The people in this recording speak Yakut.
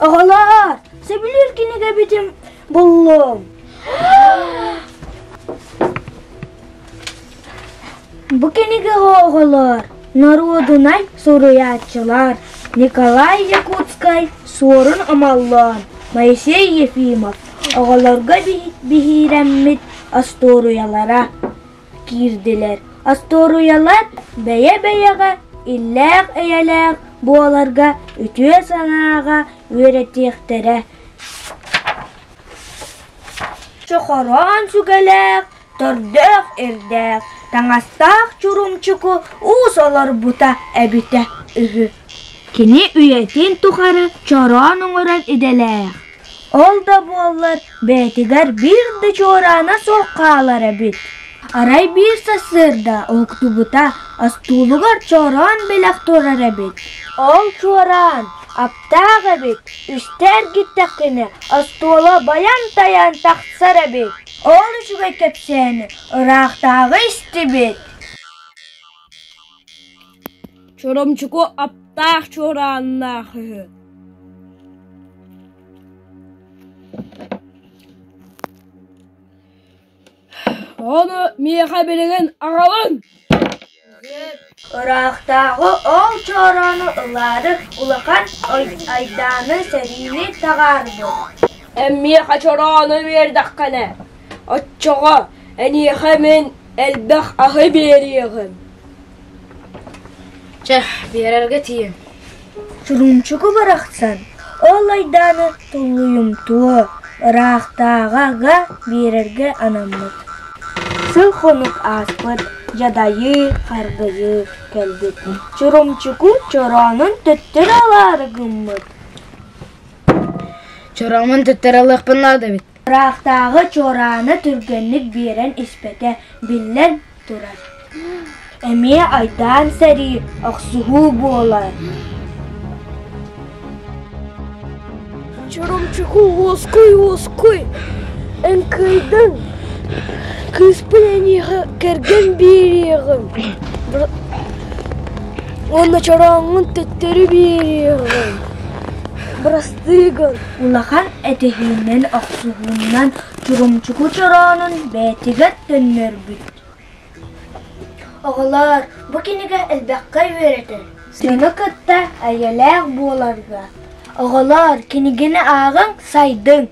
Оҕолоор, сөбүлүүр кинигэбитин буллум. Бу кинигэҕэ оҕолор норуодунай суруйааччылар Николай Якутскай Суорун Омоллоон, Моисей Ефимов оҕолорго биһирэммит остуоруйалара киирдилэр. Остуоруйалар бэйэ-бэйэҕэ иллээх-эйэлээх буоларга үтүө санааҕа үөрэтиэхтэрэ. Чохороон сүгэлээх, тордөөх эрдээх, таҥастаах чурумчуку уус олорбута эбитэ үһү. Кини үйэтин тухары чороон оҥорор идэлээх. Ол да буоллар бэйэтигэр биир да чуораана суох хаалар эбит. Арай биир сарсыарда уһуктубута остуолугар чороон бэлэх турар эбит. Ол чуораан аптаах эбит, үстэ эргиттэххинэ остуола байан-тайан тахсар эбит. Ол үчүгэй кэпсээни ыраахтааҕы истибит. Чоромчуку аптаах чуорааннаах үһү. Ону миэхэ билигин аҕалыҥ! Ыраахтааҕы ол чороону ылаары улахан айдааны сэриини таҕаарбыт. Эн миэхэ чороону биэрдэххинэ, оччоҕо эйиэхэ мин элбэх аһы биэриэҕим. Чэ, биэрэргэ тиийэн. Чурумчуку барахсан ол айдааны тулуйумтуо, ыраахтааҕыга биэрэргэ анаммыт. Сыл-хонук ааспыт, дьадайыы, харгыйыы кэлбит. Чурумчуку чороонун төттөрү ылаары гыммыт. Чороомун төттөрү ылыахпын наада эбит. Ыраахтааҕы чуорааны түргэнник биэрэн испэтэ биллэн турар. Эмиэ айдаан сэрии, охсуһуу буолар. Чурумчуку уоскуй, уоскуй, эн кыайдыҥ, кыыспын эйиэхэ кэргэн биэриэҕим уонна чорооҥҥун төттөрү биэриэҕим, бырастыы гын. Улахан этиһиинэн охсуһуунан Чурумчуку чороонун бэйэтигэр төннөрбүт. Оҕолоор, бу кинигэ элбэххэ үөрэтэр, дьону кытта эйэлээх буоларга. Оҕолоор, кинигэни ааҕыҥ, сайдыҥ!